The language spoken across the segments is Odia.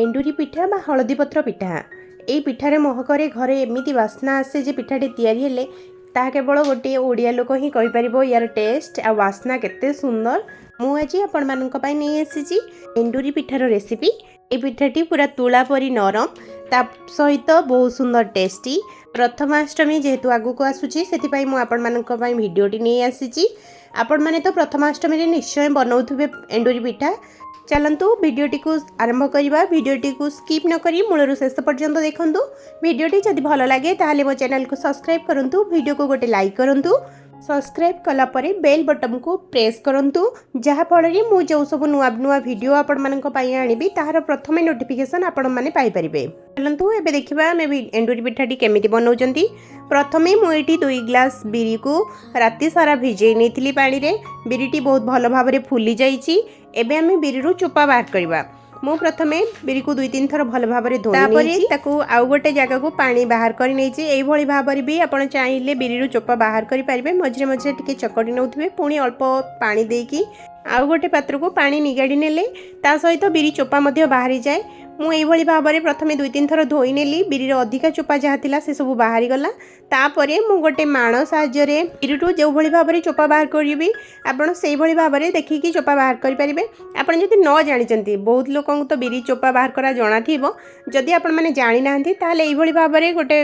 ଏଣ୍ଡୁରି ପିଠା ବା ହଳଦୀ ପତ୍ର ପିଠା। ଏଇ ପିଠାରେ ମହକରେ ଘରେ ଏମିତି ବାସ୍ନା ଆସେ ଯେ ପିଠାଟି ତିଆରି ହେଲେ ତାହା କେବଳ ଗୋଟିଏ ଓଡ଼ିଆ ଲୋକ ହିଁ କହିପାରିବ ୟାର ଟେଷ୍ଟ ଆଉ ବାସ୍ନା କେତେ ସୁନ୍ଦର। ମୁଁ ଆଜି ଆପଣମାନଙ୍କ ପାଇଁ ନେଇ ଆସିଛି ଏଣ୍ଡୁରି ପିଠାର ରେସିପି। ଏଇ ପିଠାଟି ପୁରା ତୁଳା ପରି ନରମ, ତା ସହିତ ବହୁତ ସୁନ୍ଦର ଟେଷ୍ଟି। ପ୍ରଥମାଷ୍ଟମୀ ଯେହେତୁ ଆଗକୁ ଆସୁଛି, ସେଥିପାଇଁ ମୁଁ ଆପଣମାନଙ୍କ ପାଇଁ ଭିଡ଼ିଓଟି ନେଇ ଆସିଛି। ଆପଣମାନେ ତ ପ୍ରଥମାଷ୍ଟମୀରେ ନିଶ୍ଚୟ ବନାଉଥିବେ ଏଣ୍ଡୁରି ପିଠା। ଚାଲନ୍ତୁ, ଭିଡ଼ିଓଟିକୁ ଆରମ୍ଭ କରିବା। ଭିଡ଼ିଓଟିକୁ ସ୍କିପ୍ ନ କରି ମୂଳରୁ ଶେଷ ପର୍ଯ୍ୟନ୍ତ ଦେଖନ୍ତୁ। ଭିଡ଼ିଓଟି ଯଦି ଭଲ ଲାଗେ, ତାହେଲେ ମୋ ଚ୍ୟାନେଲକୁ ସବସ୍କ୍ରାଇବ୍ କରନ୍ତୁ, ଭିଡ଼ିଓକୁ ଗୋଟେ ଲାଇକ୍ କରନ୍ତୁ। ସବସ୍କ୍ରାଇବ୍ କଲା ପରେ ବେଲ୍ ବଟନ୍କୁ ପ୍ରେସ୍ କରନ୍ତୁ, ଯାହାଫଳରେ ମୁଁ ଯେଉଁ ସବୁ ନୂଆ ନୂଆ ଭିଡ଼ିଓ ଆପଣମାନଙ୍କ ପାଇଁ ଆଣିବି, ତାହାର ପ୍ରଥମେ ନୋଟିଫିକେସନ୍ ଆପଣମାନେ ପାଇପାରିବେ। ଚାଲନ୍ତୁ, ଏବେ ଦେଖିବା ଆମେ ଏଣ୍ଡୁରି ପିଠାଟି କେମିତି ବନାଉଛନ୍ତି। ପ୍ରଥମେ ମୁଁ ଏଇଠି 2 ଗ୍ଲାସ୍ ବିରିକୁ ରାତି ସାରା ଭିଜେଇ ନେଇଥିଲି ପାଣିରେ। ବିରିଟି ବହୁତ ଭଲ ଭାବରେ ଫୁଲି ଯାଇଛି। ଏବେ ଆମେ ବିରିରୁ ଚୋପା ବାହାର କରିବା। ମୁଁ ପ୍ରଥମେ ବିରିକୁ 2-3 ଥର ଭଲ ଭାବରେ ଧୋଇ, ତାପରେ ତାକୁ ଆଉ ଗୋଟେ ଜାଗାକୁ ପାଣି ବାହାର କରି ନେଇଛି। ଏଇଭଳି ଭାବରେ ବି ଆପଣ ଚାହିଁଲେ ବିରିରୁ ଚୋପା ବାହାର କରିପାରିବେ। ମଝିରେ ମଝିରେ ଟିକେ ଚକଟି ନେଉଥିବେ, ପୁଣି ଅଳ୍ପ ପାଣି ଦେଇକି ଆଉ ଗୋଟେ ପାତ୍ରକୁ ପାଣି ନିଗାଡ଼ି ନେଲେ ତା ସହିତ ବିରି ଚୋପା ମଧ୍ୟ ବାହାରିଯାଏ। ମୁଁ ଏଇଭଳି ଭାବରେ ପ୍ରଥମେ 2-3 ଥର ଧୋଇ ନେଲି। ବିରିର ଅଧିକା ଚୋପା ଯାହା ଥିଲା, ସେସବୁ ବାହାରିଗଲା। ତାପରେ ମୁଁ ଗୋଟେ ମାଣ ସାହାଯ୍ୟରେ ବିରିରୁ ଯେଉଁଭଳି ଭାବରେ ଚୋପା ବାହାର କରିବି, ଆପଣ ସେଇଭଳି ଭାବରେ ଦେଖିକି ଚୋପା ବାହାର କରିପାରିବେ। ଆପଣ ଯଦି ନ ଜାଣିଛନ୍ତି, ବହୁତ ଲୋକଙ୍କୁ ତ ବିରି ଚୋପା ବାହାର କରା ଜଣାଥିବ। ଯଦି ଆପଣମାନେ ଜାଣିନାହାନ୍ତି, ତାହେଲେ ଏଇଭଳି ଭାବରେ ଗୋଟେ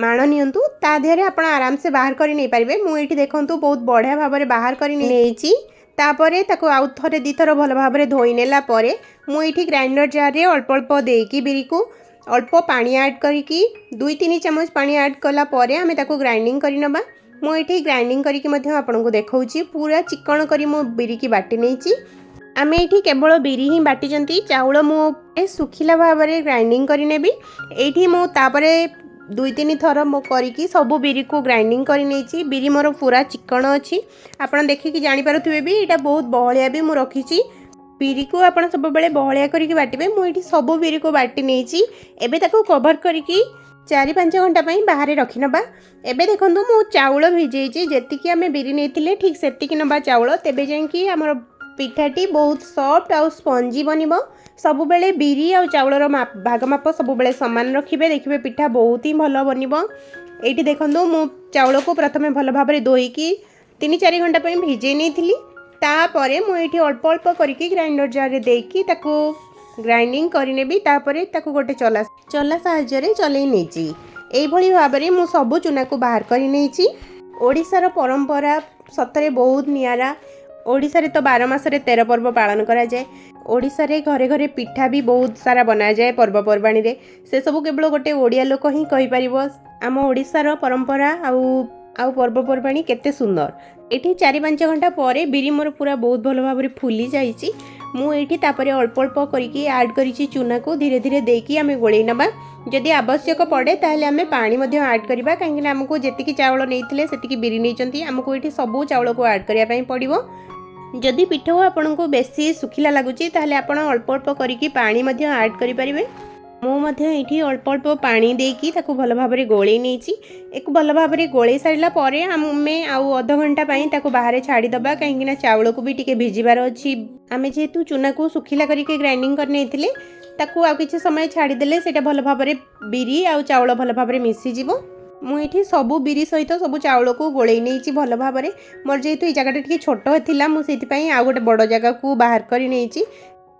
ମାଣ ନିଅନ୍ତୁ, ତା ଦେହରେ ଆପଣ ଆରାମସେ ବାହାର କରି ନେଇପାରିବେ। ମୁଁ ଏଇଠି ଦେଖନ୍ତୁ, ବହୁତ ବଢ଼ିଆ ଭାବରେ ବାହାର କରି ନେଇଛି। ତାପରେ ତାକୁ ଆଉ ଥରେ ଦୁଇଥର ଭଲ ଭାବରେ ଧୋଇ ନେଲା ପରେ ମୁଁ ଏଇଠି ଗ୍ରାଇଣ୍ଡର ଜାର୍ରେ ଅଳ୍ପ ଅଳ୍ପ ଦେଇକି ବିରିକୁ ଅଳ୍ପ ପାଣି ଆଡ଼୍ କରିକି, 2-3 ଚାମଚ ପାଣି ଆଡ଼୍ କଲା ପରେ ଆମେ ତାକୁ ଗ୍ରାଇଣ୍ଡିଙ୍ଗ କରିନେବା। ମୁଁ ଏଇଠି ଗ୍ରାଇଣ୍ଡିଙ୍ଗ କରିକି ମଧ୍ୟ ଆପଣଙ୍କୁ ଦେଖାଉଛି। ପୁରା ଚିକଣ କରି ମୁଁ ବିରିକି ବାଟି ନେଇଛି। ଆମେ ଏଇଠି କେବଳ ବିରି ହିଁ ବାଟିଛନ୍ତି, ଚାଉଳ ମୁଁ ଶୁଖିଲା ଭାବରେ ଗ୍ରାଇଣ୍ଡିଙ୍ଗ କରିନେବି। ଏଇଠି ମୁଁ ତାପରେ 2-3 ଥର ମୁଁ କରିକି ସବୁ ବିରିକୁ ଗ୍ରାଇଣ୍ଡିଙ୍ଗ କରି ନେଇଛି। ବିରି ମୋର ପୁରା ଚିକଣ ଅଛି। ଆପଣ ଦେଖିକି ଜାଣିପାରୁଥିବେ ବି, ଏଇଟା ବହୁତ ବହଳିଆ ବି ମୁଁ ରଖିଛି। ବିରିକୁ ଆପଣ ସବୁବେଳେ ବହଳିଆ କରିକି ବାଟିବେ। ମୁଁ ଏଇଠି ସବୁ ବିରିକୁ ବାଟି ନେଇଛି। ଏବେ ତାକୁ କଭର୍ କରିକି 4-5 ଘଣ୍ଟା ପାଇଁ ବାହାରେ ରଖିନେବା। ଏବେ ଦେଖନ୍ତୁ, ମୁଁ ଚାଉଳ ଭିଜେଇଛି। ଯେତିକି ଆମେ ବିରି ନେଇଥିଲେ, ଠିକ୍ ସେତିକି ନେବା ଚାଉଳ, ତେବେ ଯାଇକି ଆମର ପିଠାଟି ବହୁତ ସଫ୍ଟ ଆଉ ସ୍ପଞ୍ଜି ବନିବ। ସବୁବେଳେ ବିରି ଆଉ ଚାଉଳର ଭାଗ ମାପ ସବୁବେଳେ ସମାନ ରଖିବେ, ଦେଖିବେ ପିଠା ବହୁତ ହିଁ ଭଲ ବନିବ। ଏଇଠି ଦେଖନ୍ତୁ, ମୁଁ ଚାଉଳକୁ ପ୍ରଥମେ ଭଲ ଭାବରେ ଧୋଇକି 3-4 ଘଣ୍ଟା ପାଇଁ ଭିଜେଇ ନେଇଥିଲି। ତାପରେ ମୁଁ ଏଇଠି ଅଳ୍ପ ଅଳ୍ପ କରିକି ଗ୍ରାଇଣ୍ଡର ଜାର୍ରେ ଦେଇକି ତାକୁ ଗ୍ରାଇଣ୍ଡିଙ୍ଗ କରିନେବି। ତାପରେ ତାକୁ ଗୋଟେ ଚଲା ଚଲା ସାହାଯ୍ୟରେ ଚଲେଇ ନେଇଛି। ଏଇଭଳି ଭାବରେ ମୁଁ ସବୁ ଚୁନାକୁ ବାହାର କରି ନେଇଛି। ଓଡ଼ିଶାର ପରମ୍ପରା ସତରେ ବହୁତ ନିଆରା। ଓଡ଼ିଶାରେ ତ 12 ମାସରେ 13 ପର୍ବ ପାଳନ କରାଯାଏ। ଓଡ଼ିଶାରେ ଘରେ ଘରେ ପିଠା ବି ବହୁତ ସାରା ବନାଯାଏ ପର୍ବପର୍ବାଣିରେ। ସେସବୁ କେବଳ ଗୋଟେ ଓଡ଼ିଆ ଲୋକ ହିଁ କହିପାରିବ, ଆମ ଓଡ଼ିଶାର ପରମ୍ପରା ଆଉ ପର୍ବପର୍ବାଣି କେତେ ସୁନ୍ଦର। ଏଠି 4-5 ଘଣ୍ଟା ପରେ ବିରି ମୋର ପୁରା ବହୁତ ଭଲ ଭାବରେ ଫୁଲି ଯାଇଛି। ମୁଁ ଏଇଠି ତାପରେ ଅଳ୍ପ ଅଳ୍ପ କରିକି ଆଡ଼୍ କରିଛି ଚୁନାକୁ। ଧୀରେ ଧୀରେ ଦେଇକି ଆମେ ଗୋଳେଇ ନେବା। ଯଦି ଆବଶ୍ୟକ ପଡ଼େ, ତାହେଲେ ଆମେ ପାଣି ମଧ୍ୟ ଆଡ଼୍ କରିବା, କାହିଁକିନା ଆମକୁ ଯେତିକି ଚାଉଳ ନେଇଥିଲେ ସେତିକି ବିରି ନେଇଛନ୍ତି। ଆମକୁ ଏଇଠି ସବୁ ଚାଉଳକୁ ଆଡ଼୍ କରିବା ପାଇଁ ପଡ଼ିବ। ଯଦି ପିଠଉ ଆପଣଙ୍କୁ ବେଶୀ ଶୁଖିଲା ଲାଗୁଛି, ତାହେଲେ ଆପଣ ଅଳ୍ପ ଅଳ୍ପ କରିକି ପାଣି ମଧ୍ୟ ଆଡ଼୍ କରିପାରିବେ। ମୁଁ ମଧ୍ୟ ଏଇଠି ଅଳ୍ପ ଅଳ୍ପ ପାଣି ଦେଇକି ତାକୁ ଭଲ ଭାବରେ ଗୋଳେଇ ନେଇଛି। ଏକୁ ଭଲ ଭାବରେ ଗୋଳେଇ ସାରିଲା ପରେ ଆମେ ଆଉ ଅଧଘଣ୍ଟା ପାଇଁ ତାକୁ ବାହାରେ ଛାଡ଼ିଦେବା, କାହିଁକିନା ଚାଉଳକୁ ବି ଟିକେ ଭିଜିବାର ଅଛି। ଆମେ ଯେହେତୁ ଚୁନାକୁ ଶୁଖିଲା କରିକି ଗ୍ରାଇଣ୍ଡିଙ୍ଗ କରି ନେଇଥିଲେ, ତାକୁ ଆଉ କିଛି ସମୟ ଛାଡ଼ିଦେଲେ ସେଇଟା ଭଲ ଭାବରେ ବିରି ଆଉ ଚାଉଳ ଭଲ ଭାବରେ ମିଶିଯିବ। ମୁଁ ଏଇଠି ସବୁ ବିରି ସହିତ ସବୁ ଚାଉଳକୁ ଗୋଳେଇ ନେଇଛି ଭଲ ଭାବରେ। ମୋର ଯେହେତୁ ଏଇ ଜାଗାଟା ଟିକେ ଛୋଟ ଥିଲା, ମୁଁ ସେଇଥିପାଇଁ ଆଉ ଗୋଟେ ବଡ଼ ଜାଗାକୁ ବାହାର କରି ନେଇଛି।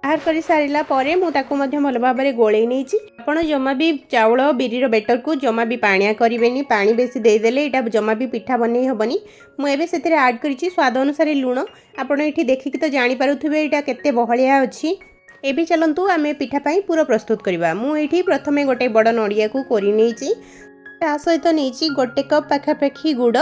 ବାହାର କରି ସାରିଲା ପରେ ମୁଁ ତାକୁ ମଧ୍ୟ ଭଲ ଭାବରେ ଗୋଳେଇ ନେଇଛି। ଆପଣ ଜମା ବି ଚାଉଳ ବିରିର ବେଟରକୁ ଜମା ବି ପାଣିଆ କରିବେନି। ପାଣି ବେଶୀ ଦେଇଦେଲେ ଏଇଟା ଜମା ବି ପିଠା ବନେଇ ହେବନି। ମୁଁ ଏବେ ସେଥିରେ ଆଡ଼୍ କରିଛି ସ୍ୱାଦ ଅନୁସାରେ ଲୁଣ। ଆପଣ ଏଇଠି ଦେଖିକି ତ ଜାଣିପାରୁଥିବେ ଏଇଟା କେତେ ବହଳିଆ ଅଛି। ଏବେ ଚାଲନ୍ତୁ, ଆମେ ପିଠା ପାଇଁ ପୁର ପ୍ରସ୍ତୁତ କରିବା। ମୁଁ ଏଇଠି ପ୍ରଥମେ ଗୋଟେ ବଡ଼ ନଡ଼ିଆକୁ କୋରି ନେଇଛି। ତା ସହିତ ନେଇଛି ଗୋଟେ କପ୍ ପାଖାପାଖି ଗୁଡ଼,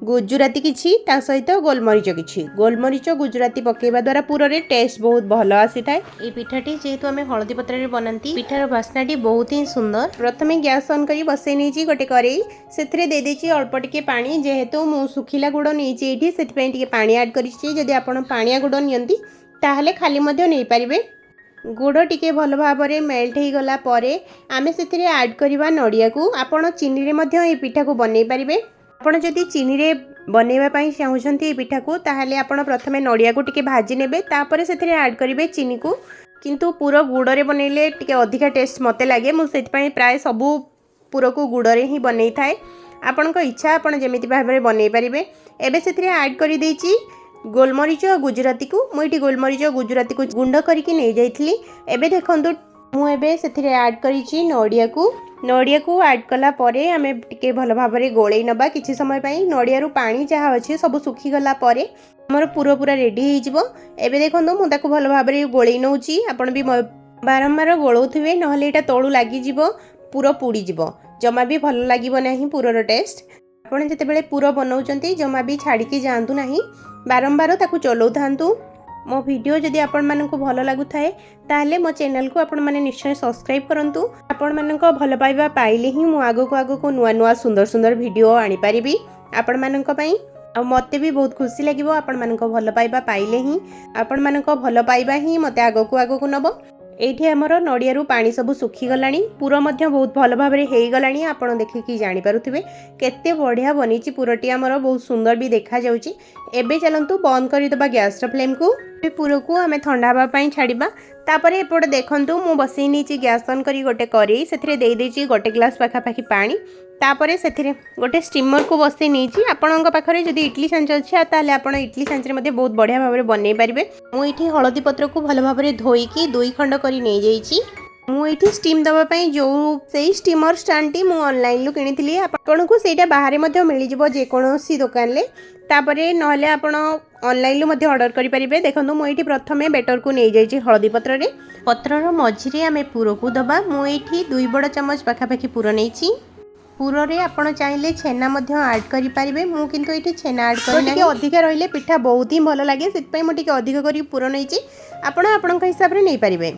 ଗୁଜୁରାତି କିଛି, ତା ସହିତ ଗୋଲମରିଚ କିଛି। ଗୋଲମରିଚ, ଗୁଜୁରାତି ପକାଇବା ଦ୍ୱାରା ପୁରରେ ଟେଷ୍ଟ ବହୁତ ଭଲ ଆସିଥାଏ। ଏଇ ପିଠାଟି ଯେହେତୁ ଆମେ ହଳଦୀ ପତ୍ରରେ ବନାନ୍ତି, ପିଠାର ବାସ୍ନାଟି ବହୁତ ହିଁ ସୁନ୍ଦର। ପ୍ରଥମେ ଗ୍ୟାସ୍ ଅନ୍ କରି ବସେଇ ନେଇଛି ଗୋଟେ କରେଇ। ସେଥିରେ ଦେଇଦେଇଛି ଅଳ୍ପ ଟିକେ ପାଣି। ଯେହେତୁ ମୁଁ ଶୁଖିଲା ଗୁଡ଼ ନେଇଛି ଏଇଠି, ସେଥିପାଇଁ ଟିକେ ପାଣି ଆଡ଼୍ କରିଛି। ଯଦି ଆପଣ ପାଣିଆ ଗୁଡ଼ ନିଅନ୍ତି, ତାହେଲେ ଖାଲି ମଧ୍ୟ ନେଇପାରିବେ। ଗୁଡ଼ ଟିକେ ଭଲ ଭାବରେ ମେଲ୍ଟ ହେଇଗଲା ପରେ ଆମେ ସେଥିରେ ଆଡ଼୍ କରିବା ନଡ଼ିଆକୁ। ଆପଣ ଚିନିରେ ମଧ୍ୟ ଏଇ ପିଠାକୁ ବନେଇ ପାରିବେ। ଆପଣ ଯଦି ଚିନିରେ ବନେଇବା ପାଇଁ ଚାହୁଁଛନ୍ତି ଏଇ ପିଠାକୁ, ତାହେଲେ ଆପଣ ପ୍ରଥମେ ନଡ଼ିଆକୁ ଟିକେ ଭାଜି ନେବେ, ତାପରେ ସେଥିରେ ଆଡ଼୍ କରିବେ ଚିନିକୁ। କିନ୍ତୁ ପୁର ଗୁଡ଼ରେ ବନେଇଲେ ଟିକେ ଅଧିକା ଟେଷ୍ଟ ମୋତେ ଲାଗେ। ମୁଁ ସେଥିପାଇଁ ପ୍ରାୟ ସବୁ ପୁରକୁ ଗୁଡ଼ରେ ହିଁ ବନେଇଥାଏ। ଆପଣଙ୍କ ଇଚ୍ଛା, ଆପଣ ଯେମିତି ଭାବରେ ବନେଇ ପାରିବେ। ଏବେ ସେଥିରେ ଆଡ଼୍ କରିଦେଇଛି ଗୋଲମରିଚ ଆଉ ଗୁଜୁରାତିକୁ। ମୁଁ ଏଇଠି ଗୋଲମରିଚ, ଗୁଜୁରାତିକୁ ଗୁଣ୍ଡ କରିକି ନେଇଯାଇଥିଲି। ଏବେ ଦେଖନ୍ତୁ, ମୁଁ ଏବେ ସେଥିରେ ଆଡ଼୍ କରିଛି ନଡ଼ିଆକୁ। ନଡ଼ିଆକୁ ଆଡ଼୍ କଲା ପରେ ଆମେ ଟିକେ ଭଲ ଭାବରେ ଗୋଳେଇ ନେବା କିଛି ସମୟ ପାଇଁ। ନଡ଼ିଆରୁ ପାଣି ଯାହା ଅଛି ସବୁ ଶୁଖିଗଲା ପରେ ଆମର ପୁର ପୁରା ରେଡ଼ି ହେଇଯିବ। ଏବେ ଦେଖନ୍ତୁ, ମୁଁ ତାକୁ ଭଲ ଭାବରେ ଗୋଳେଇ ନେଉଛି। ଆପଣ ବି ବାରମ୍ବାର ଗୋଳଉଥିବେ, ନହେଲେ ଏଇଟା ତଳୁ ଲାଗିଯିବ, ପୁର ପୋଡ଼ିଯିବ, ଜମା ବି ଭଲ ଲାଗିବ ନାହିଁ ପୁରର ଟେଷ୍ଟ। ଆପଣ ଯେତେବେଳେ ପୁର ବନାଉଛନ୍ତି, ଜମା ବି ଛାଡ଼ିକି ଯାଆନ୍ତୁ ନାହିଁ, ବାରମ୍ବାର ତାକୁ ଚଲାଉଥାନ୍ତୁ। ମୋ ଭିଡ଼ିଓ ଯଦି ଆପଣମାନଙ୍କୁ ଭଲ ଲାଗୁଥାଏ, ତାହେଲେ ମୋ ଚ୍ୟାନେଲକୁ ଆପଣମାନେ ନିଶ୍ଚୟ ସବସ୍କ୍ରାଇବ୍ କରନ୍ତୁ। ଆପଣମାନଙ୍କ ଭଲ ପାଇବା ପାଇଲେ ହିଁ ମୁଁ ଆଗକୁ ଆଗକୁ ନୂଆ ନୂଆ ସୁନ୍ଦର ସୁନ୍ଦର ଭିଡ଼ିଓ ଆଣିପାରିବି ଆପଣମାନଙ୍କ ପାଇଁ। ଆଉ ମୋତେ ବି ବହୁତ ଖୁସି ଲାଗିବ ଆପଣମାନଙ୍କ ଭଲ ପାଇବା ପାଇଲେ ହିଁ। ଆପଣମାନଙ୍କ ଭଲ ପାଇବା ହିଁ ମୋତେ ଆଗକୁ ଆଗକୁ ନେବ। ଏଇଠି ଆମର ନଡ଼ିଆରୁ ପାଣି ସବୁ ଶୁଖିଗଲାଣି, ପୁର ମଧ୍ୟ ବହୁତ ଭଲ ଭାବରେ ହେଇଗଲାଣି। ଆପଣ ଦେଖିକି ଜାଣିପାରୁଥିବେ କେତେ ବଢ଼ିଆ ବନିଛି ପୁରଟି ଆମର, ବହୁତ ସୁନ୍ଦର ବି ଦେଖାଯାଉଛି। ଏବେ ଚାଲନ୍ତୁ ବନ୍ଦ କରିଦେବା ଗ୍ୟାସ୍ର ଫ୍ଲେମ୍କୁ। ଏବେ ପୁରକୁ ଆମେ ଥଣ୍ଡା ହେବା ପାଇଁ ଛାଡ଼ିବା। ତାପରେ ଏପଟେ ଦେଖନ୍ତୁ, ମୁଁ ବସେଇ ନେଇଛି ଗ୍ୟାସ୍ ଅନ୍ କରି ଗୋଟେ କରେଇ। ସେଥିରେ ଦେଇଦେଇଛି ଗୋଟେ ଗ୍ଲାସ୍ ପାଖାପାଖି ପାଣି। ତାପରେ ସେଥିରେ ଗୋଟେ ଷ୍ଟିମରକୁ ବସେଇ ନେଇଛି। ଆପଣଙ୍କ ପାଖରେ ଯଦି ଇଡଲି ଛାଞ୍ଚ ଅଛି, ତାହେଲେ ଆପଣ ଇଡଲି ଛାଞ୍ଚରେ ମଧ୍ୟ ବହୁତ ବଢ଼ିଆ ଭାବରେ ବନେଇ ପାରିବେ। ମୁଁ ଏଇଠି ହଳଦୀ ପତ୍ରକୁ ଭଲ ଭାବରେ ଧୋଇକି ଦୁଇ ଖଣ୍ଡ କରି ନେଇଯାଇଛି। ମୁଁ ଏଇଠି ଷ୍ଟିମ୍ ଦେବା ପାଇଁ ଯେଉଁ ସେଇ ଷ୍ଟିମର ଷ୍ଟାଣ୍ଡଟି ମୁଁ ଅନଲାଇନରୁ କିଣିଥିଲି। ଆପଣଙ୍କୁ ସେଇଟା ବାହାରେ ମଧ୍ୟ ମିଳିଯିବ ଯେକୌଣସି ଦୋକାନରେ। ତାପରେ ନହେଲେ ଆପଣ ଅନଲାଇନରୁ ମଧ୍ୟ ଅର୍ଡ଼ର କରିପାରିବେ। ଦେଖନ୍ତୁ, ମୁଁ ଏଇଠି ପ୍ରଥମେ ବେଟରକୁ ନେଇଯାଇଛି ହଳଦୀ ପତ୍ରରେ। ପତ୍ରର ମଝିରେ ଆମେ ପୁରକୁ ଦେବା। ମୁଁ ଏଇଠି 2 ବଡ଼ ଚାମଚ ପାଖାପାଖି ପୁର ନେଇଛି। ପୁରରେ ଆପଣ ଚାହିଁଲେ ଛେନା ମଧ୍ୟ ଆଡ଼୍ କରିପାରିବେ। ମୁଁ କିନ୍ତୁ ଏଇଠି ଛେନା ଆଡ଼୍ କରି ଟିକେ ଅଧିକା ରହିଲେ ପିଠା ବହୁତ ହିଁ ଭଲ ଲାଗେ, ସେଥିପାଇଁ ମୁଁ ଟିକେ ଅଧିକ କରିକି ପୁର ନେଇଛି। ଆପଣ ଆପଣଙ୍କ ହିସାବରେ ନେଇପାରିବେ।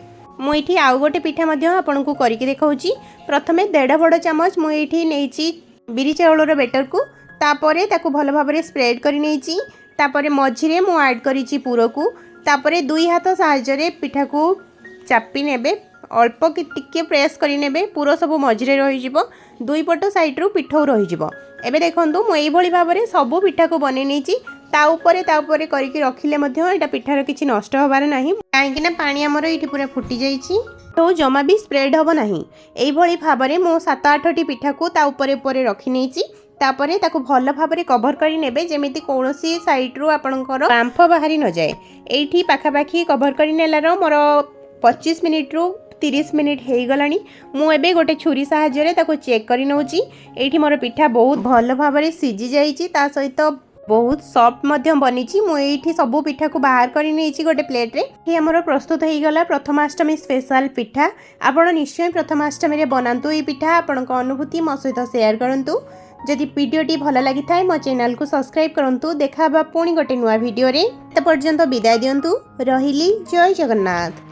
ମୁଁ ଏଇଠି ଆଉ ଗୋଟେ ପିଠା ମଧ୍ୟ ଆପଣଙ୍କୁ କରିକି ଦେଖାଉଛି। ପ୍ରଥମେ ଦେଢ଼ ବଡ଼ ଚାମଚ ମୁଁ ଏଇଠି ନେଇଛି ବିରି ଚାଉଳର ବେଟରକୁ। ତାପରେ ତାକୁ ଭଲ ଭାବରେ ସ୍ପ୍ରେଡ୍ କରି ନେଇଛି। ତାପରେ ମଝିରେ ମୁଁ ଆଡ଼୍ କରିଛି ପୁରକୁ। ତାପରେ ଦୁଇ ହାତ ସାହାଯ୍ୟରେ ପିଠାକୁ ଚାପି ନେବେ, ଅଳ୍ପ କି ଟିକେ ପ୍ରେସ୍ କରିନେବେ। ପୁର ସବୁ ମଝିରେ ରହିଯିବ, ଦୁଇ ପଟ ସାଇଡ଼ରୁ ପିଠଉ ରହିଯିବ। ଏବେ ଦେଖନ୍ତୁ, ମୁଁ ଏଇଭଳି ଭାବରେ ସବୁ ପିଠାକୁ ବନେଇ ନେଇଛି। ତା ଉପରେ ତା ଉପରେ କରିକି ରଖିଲେ ମଧ୍ୟ ଏଇଟା ପିଠାର କିଛି ନଷ୍ଟ ହେବାର ନାହିଁ, କାହିଁକି ନା ପାଣି ଆମର ଏଇଠି ପୁରା ଫୁଟି ଯାଇଛି, ତ ଜମା ବି ସ୍ପ୍ରେଡ୍ ହେବ ନାହିଁ। ଏଇଭଳି ଭାବରେ ମୁଁ ସାତ ଆଠଟି ପିଠାକୁ ତା ଉପରେ ଉପରେ ରଖି ନେଇଛି। ତାପରେ ତାକୁ ଭଲ ଭାବରେ କଭର କରି ନେବେ, ଯେମିତି କୌଣସି ସାଇଡ଼ରୁ ଆପଣଙ୍କର ବାମ୍ଫ ବାହାରି ନଯାଏ। ଏଇଠି ପାଖାପାଖି କଭର କରି ନେଲାର ମୋର 25 ମିନିଟ୍ରୁ 30 ମିନିଟ୍ ହେଇଗଲାଣି। ମୁଁ ଏବେ ଗୋଟେ ଛୁରୀ ସାହାଯ୍ୟରେ ତାକୁ ଚେକ୍ କରି ନେଉଛି। ଏଇଠି ମୋର ପିଠା ବହୁତ ଭଲ ଭାବରେ ସିଝି ଯାଇଛି, ତା ସହିତ ବହୁତ ସଫ୍ଟ ମଧ୍ୟ ବନିଛି। ମୁଁ ଏଇଠି ସବୁ ପିଠାକୁ ବାହାର କରି ନେଇଛି ଗୋଟେ ପ୍ଲେଟ୍ରେ। ଏଠି ଆମର ପ୍ରସ୍ତୁତ ହେଇଗଲା ପ୍ରଥମାଷ୍ଟମୀ ସ୍ପେଶାଲ ପିଠା। ଆପଣ ନିଶ୍ଚୟ ପ୍ରଥମାଷ୍ଟମୀରେ ବନାନ୍ତୁ ଏଇ ପିଠା। ଆପଣଙ୍କ ଅନୁଭୂତି ମୋ ସହିତ ସେୟାର କରନ୍ତୁ। ଯଦି ଭିଡ଼ିଓଟି ଭଲ ଲାଗିଥାଏ, ମୋ ଚ୍ୟାନେଲକୁ ସବସ୍କ୍ରାଇବ୍ କରନ୍ତୁ। ଦେଖା ହେବା ପୁଣି ଗୋଟେ ନୂଆ ଭିଡ଼ିଓରେ। ଏତେ ପର୍ଯ୍ୟନ୍ତ ବିଦାୟ ଦିଅନ୍ତୁ, ରହିଲି। ଜୟ ଜଗନ୍ନାଥ।